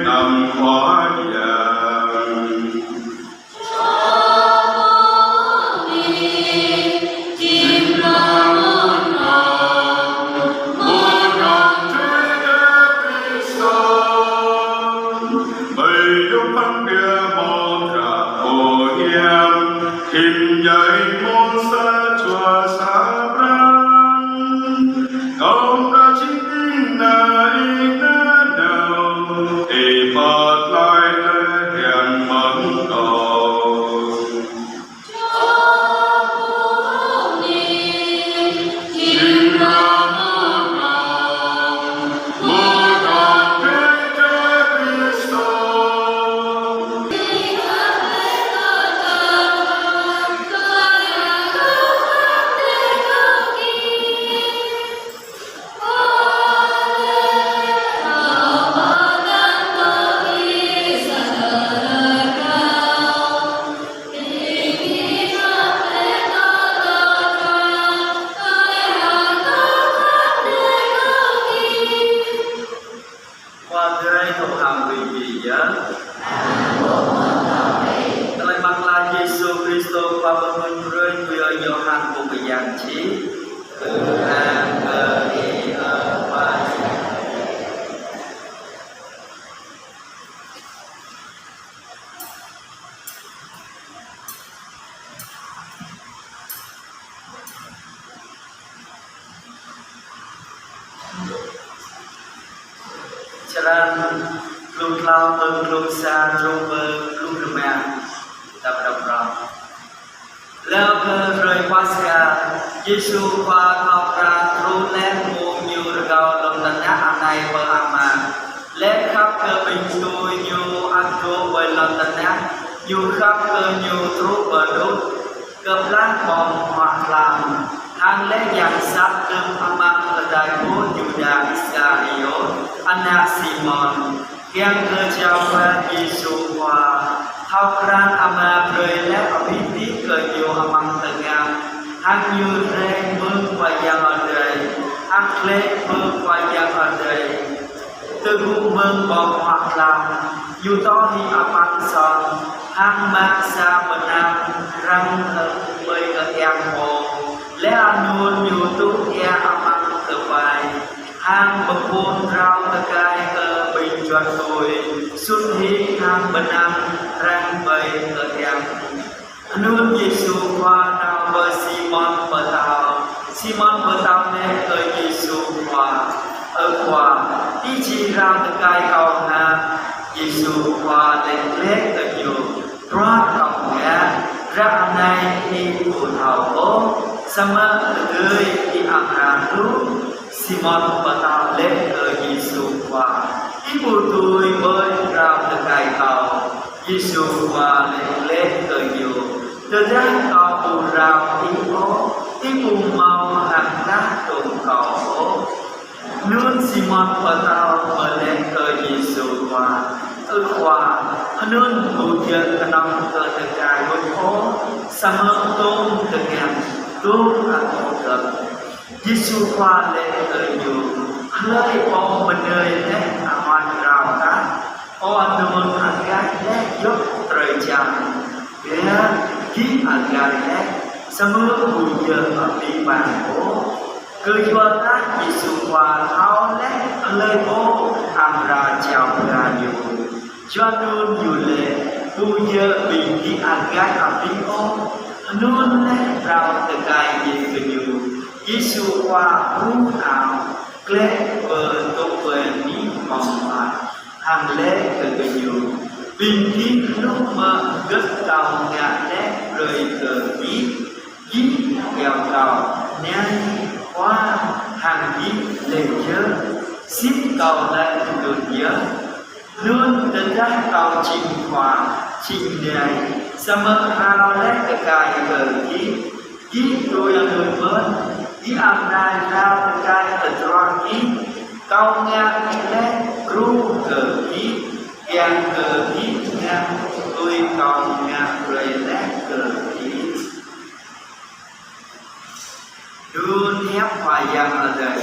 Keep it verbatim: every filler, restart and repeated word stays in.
Năm khóa yang. Khim djai mơ̆ng sa čua sa pran. Kông ra čih ting na ih na nao, ih pơtlaih lĕ hiam mơ̆ng kông. Khua Adai dŏ hăng ƀing gih yơh. Tơlơi Mơak Klă Yêsu Krist Khua pơmĭn brơi pơ Yôhan pô mơyang čih. Ư-ang kơ Ih, ơ Khua Yang. Črăn pluh klâo, mơ̆ng pluh sa truh pơ pluh rơma. Tơdah pơđok. Laih kơ hrơi Paskha, Yêsu Khua thâo krăn truh laih mơ̆ng Ñu rơgao lŏn tơnah anai pơ Ama. Laih khăp kơ ƀing tui Ñu ăt dŏ ƀơi lŏn tơnah, Ñu khăp kơ gơñu truh pơđuh, kơplah ƀơ̆ng huă tlam, hăng laih yang sat lơ̆m amăng kơtai pô Yuđa Iskariôt, ană Simôn. Kiăng kơ jao pơ Yêsu Khua, thâo krăn Ama brơi laih abih tih kơ Ñu amăng tơngan, hăng Ñu rai mơ̆ng Khua Yang Adai, hăng glaĭ mơ̆ng Khua Yang Adai. Tơgŭ mơ̆ng ƀơ̆ng huă tlam, Ñu tŏ hĭ apăn sŏng, hăng mă sa mơnam răng ƀơi kơiăng pô, laih anŭn Ñu tŭ ia amăng kơpai. Hăng pơphun rao tơkai kơ ƀing juăt tui, sut hĭ hăng mơnam răng ƀơi kơiăng. Anŭn Yêsu Khua nao pơ Simôn Pơtâo. Simôn Pơtâo laĭ kơ Yêsu Khua: Ơ Khua, ih či rao tơkai kâo hă? Yêsu Khua laĭ glaĭ kơ ñu: Bruă kâo ngă, ră anai ih ƀu thâo ôh, samơ̆ tơdơi ih amra hluh. Simôn Pơtâo laĭ kơ Yêsu Khua: Ih ƀu dưi ƀơi rao tơkai kâo. Yêsu Khua laĭ glaĭ kơ ñu: Tơdah kâo ƀu rao ih ôh, ih ƀu hmâo hăng kah tŭm kâo ôh. Anŭn Simôn Pơtâo mơ laĭ kơ Yêsu Khua: Ơ Khua, anŭn ƀu djơ̆ kơnơ̆ng kơ tơkai ƀuč ôh, samơ̆ tŭm tơngan, tŭm atŏ gơ̆. Yêsu Khua laĭ kơ ñu: Hlơi pô mơnơi laih amat rao kah, pô anŭn agaih laih djŏp drơi jăn. Biă gih agaih laih, samơ̆ ƀu djơ̆ abih bang ôh. Kơyua kah Yêsu Khua thâo laih hlơi pô amra jao pha ñu. Yua anŭn ñu laĭ: Ƀu djơ̆ ƀing gih agaih abih ôh. Anŭn laih rao tơkai ñu kơ ñu. Yêsu Khua ƀuh ao, glaĭ pơtŭ ƀơi anih ƀơ̆ng huă, hăng laĭ kơ gơñu: Ƀing gih hluh mơ̆ hơget kâo ngă laih brơi kơ gih? Gih iâu kâo: Nai, Khua, hăng gih laĭ yơh: Sĭt kâo laĭ kơ gih yơh, anŭn tơdah kâo jing Khua, jing Nai, samơ̆ rao laih tơkai kơ gih, gih tui anŭn mơ̆n, gih amra rao tơkai tơdruă gih. Kâo ngă laih gru kơ gih, kiăng kơ gih ngă tui kâo ngă brơi laih kơ gih. Anŭn hiăp Khua Yang Adai.